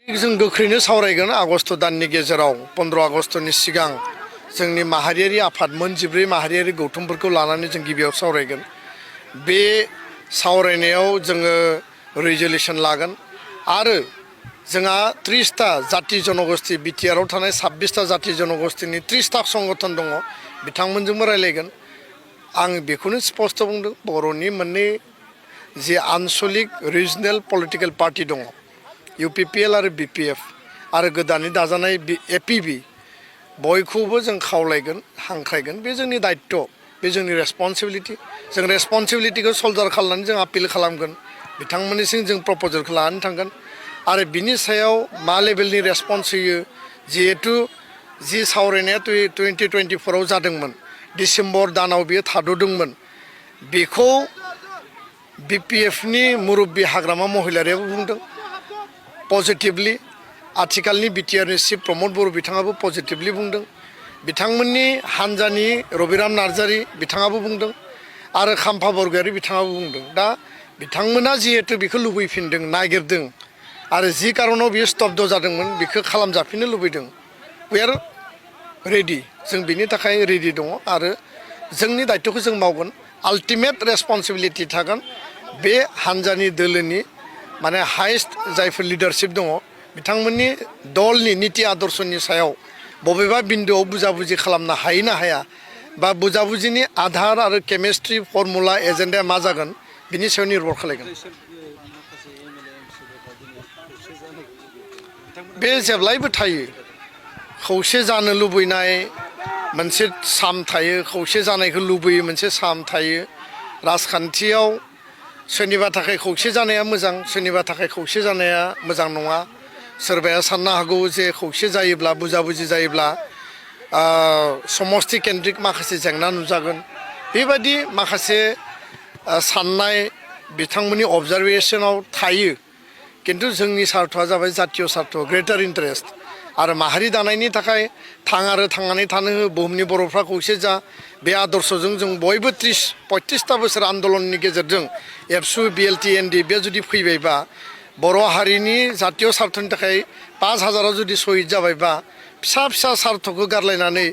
जों गोख्रैनो सावरायगोन आगस्ट दाननि गेजेराव 15 आगस्टनि सिगां जोंनि माहारियारि आफाद मोन 14 माहारियारि गौथुमफोरखौ लानानै जों गिबियाव सावरायगोन। बे सावरायनायाव जोङो रिजोल्युसन लागोन आरो जोंहा 30टा जाति जनगोष्ठी बिटिआरआव थानाय 26टा जाति जनगोष्ठीनि 30टा संगठन दङ बिथांमोनजोंबो रायलायगोन। आं बेखौनो स्पष्ट बुंदों बर'नि मोननै जि आनसलिक रिजनेल पलिटिकेल पार्टी दङ UPPL आरो BPF आरो गोदानै दाजानाय APB बयखौबो जों खावलायगोन हांख्रायगोन। बे जोंनि दायित्व, बे जोंनि रेसपन्सिबिलिटि। जों रेसपन्सिबिलिटिखौ सल्जार खालामनानै जों आपिल खालामगोन, बिथांमोननिसिम जों प्रप'जेलखौ लानानै थांगोन आरो बिनि सायाव मा लेभेलनि रेसपन्स होयो। जिहेतु जि सावरायनाया 2024आव जादोंमोन, डिसेम्बर दानाव बेयो थाद'दोंमोन, बेखौ BPFनि मुरब्बी हाग्रामा महिलारियाबो बुंदों पजिटिभलि। आथिखालनि बिटिआरनि चिफ प्रमद बर' बिथाङाबो पजिटिभलि बुंदों। बिथांमोननि हानजानि रबिराम नार्जारि बिथाङाबो बुंदों आरो खाम्फा बरगयारि बिथाङाबो बुंदों। दा बिथांमोना जिहेतु बेखौ लुबैफिनदों, नागिरदों आरो जि कारनाव बियो स्तब्ध जादोंमोन बेखौ खालामजाफिननो लुबैदों। वी आर रेडि, जों बिनि थाखाय रेडि दङ आरो जोंनि दायित्वखौ जों मावगोन। आल्टिमेट रेसपन्सिबिलिटि थागोन बे हानजानि दोलोनि माने हाइस्ट जायफोर लिडारशिप दङ बिथांमोननि दलनि नीति आदर्शनि सायाव बबेबा बिन्दोआव बुजाबुजि खालामनो हायो ना हाया बा बुजाबुजिनि आधार आरो केमिस्ट्रि फर्मुला एजेन्डाया मा जागोन बिनि सायाव निर्भर खालामगोन। बे जेब्लायबो थायो, खौसे जानो लुबैनाय मोनसे साम थायो, खौसे जानायखौ लुबैयो मोनसे साम थायो। राजखान्थियाव सोरनिबा थाखाय खौसे जानाया मोजां, सोरनिबा थाखाय खौसे जानाया मोजां नङा। सोरबाया साननो हागौ जे खौसे जायोब्ला बुजाबुजि जायोब्ला समष्टि केन्द्रिक माखासे जेंना नुजागोन। बेबायदि माखासे साननाय बिथांमोननि अबजारभेशनाव थायो, किन्तु जोंनि सार्थआ जाबाय जातीय सार्थ, ग्रेटार इन्टारेस्ट आरो माहारि दानायनि थाखाय थां आरो थांनानै थानो हो, बुहुमनि बर'फ्रा खौसे जा, बे आदर्शजों जों बयबो 35टा बोसोर आन्दलननि गेजेरजों एबसु BLT ND बे जुदि फैबायबा बर' हारिनि जातीय सार्थनि थाखाय 5000 जुदि शहीद जाबायबा फिसा फिसा सार्थखौ गारलायनानै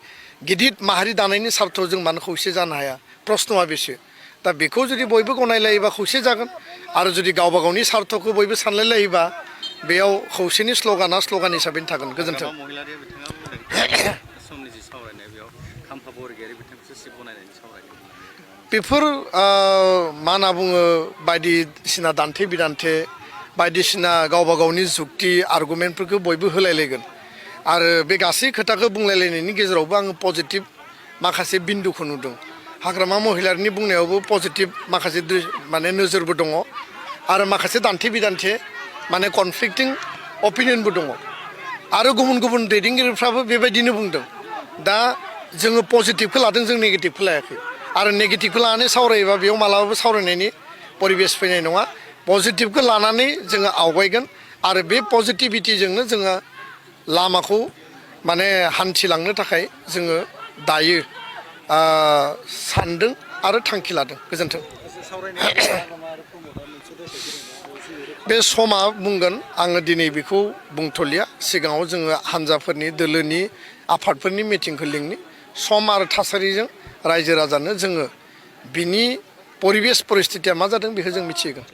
गिदिर माहारि दानायनि सार्थआव जों मानो खौसे जानो हाया? प्रश्नआ बेसो। दा बेखौ जुदि बयबो गनायलायोबा खौसे जागोन आरो जुदि गावबा गावनि सार्थखौ बयबो सानलायलायोबा बेयाव खौसेनि स्ल'गाना स्ल'गान हिसाबैनो थागोन। गोजोन्थों। बेफोर मा होनना बुङो बायदिसिना दान्थे बिदान्थे बायदिसिना गावबा गावनि जुक्ति आर्गुमेन्टफोरखौ बयबो होलायलायगोन आरो बे गासै खोथाखौ बुंलायलायनायनि गेजेरावबो आङो पजिटिभ माखासे बिन्दुखौ नुदों। हाग्रामा महिलारिनि बुंनायावबो पजिटिभ माखासे माने नोजोरबो दङ आरो माखासे दान्थे बिदान्थे माने कनफ्लिक्टिं अपिनियनबो दङ आरो गुबुन गुबुन दैदेनगिरिफ्राबो बेबायदिनो बुंदों। दा जोङो पजिटिभखौ लादों, जों नेगेटिभखौ लायाखै आरो नेगेटिभखौ लानानै सावरायोबा बेयाव मालाबाबो सावरायनायनि परिबेस फैनाय नङा। पजिटिभखौ लानानै जोङो आवगायगोन आरो बे पजिटिभिटिजोंनो जोङो लामाखौ माने हान्थिलांनो थाखाय जोङो दायो सानदों आरो थांखि लादों। गोजोन्थों। बे समा बुंगोन, आङो दिनै बेखौ बुंथ'लिया। सिगाङाव जोङो हान्जाफोरनि दोलोनि आफादफोरनि मिटिंखौ लिंनि सम आरो थासारिजों रायजो राजानो जोङो बिनि परिबेस परिस्थितिया मा जादों बेखौ जों मिथिहोगोन।